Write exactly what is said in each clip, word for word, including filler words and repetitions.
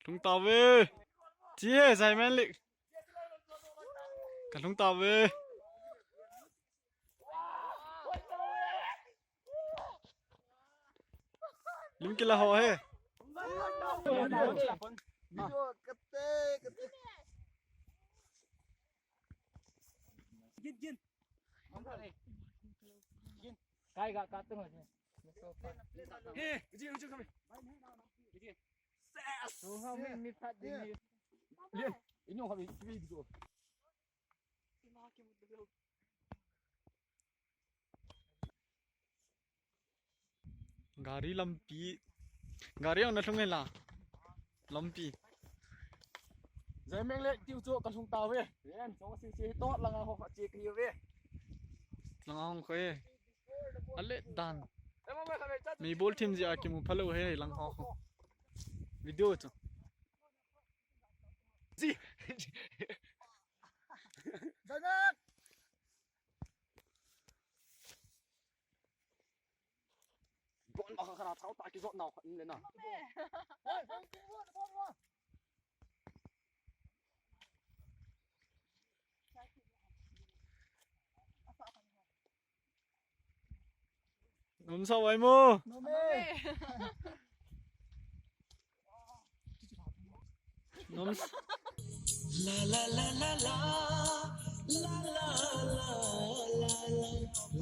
Lhung tauve. Chi he, Simon Lik. Ka lhung tauve. Lim kila ho he. Gin, gin. Gin. Kai ga ka tung. He, uji, uji kami. Gin. Yes. Lien, inyo kami, kami dito. Gari lampi. Gari ana lhung e la. Lampi. Jaimeng le tiu chu ka lhung tauve. Yen, so si si to langa ho che ki ve. Langa hong ko e. Ale dan. Mei bol thim jia kimu phalou he lang ho. Video chu. Ji. Janak. Bon ma kha kha na thau ta kijot nau kha in le na. Nom sa wai mo. Nom e. Nom. La la la la la. La la la la la.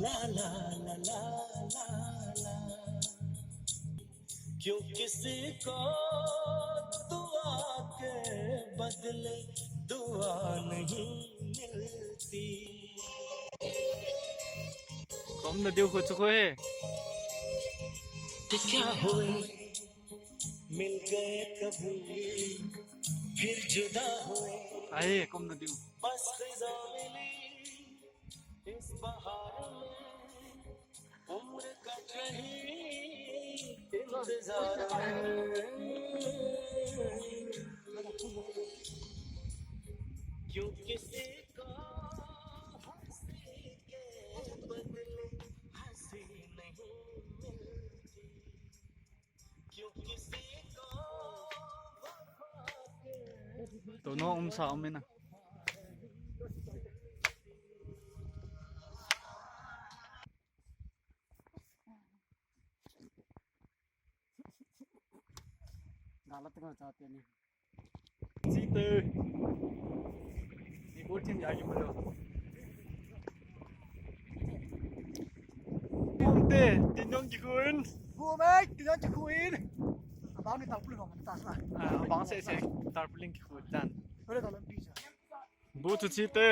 La la la la la. क्यों किसी को दुआ के बदले दुआ नहीं मिलती। Kom na diu khu chu khu he. क्या हुए मिल गए कभी फिर जुदा हुए। Ai, kom na diu. बस खिजा मिली इस बहार में। उम्र कट रही इंतजार में। क्यों किसी को हंसी के बदले हंसी नहीं मिलती। क्यों किसी को वफा के Tono um sa um e na. Gala tengah chate ni. Site. Ni bol chin ya ki bol. Te, tin jong ki khun. Bu mai, tin jong ki khun. Abang ni tarpaulin ho ta sa. Ah, abang se se tarpaulin ki khun dan. Bole ta lam pi sa. Bu tu site.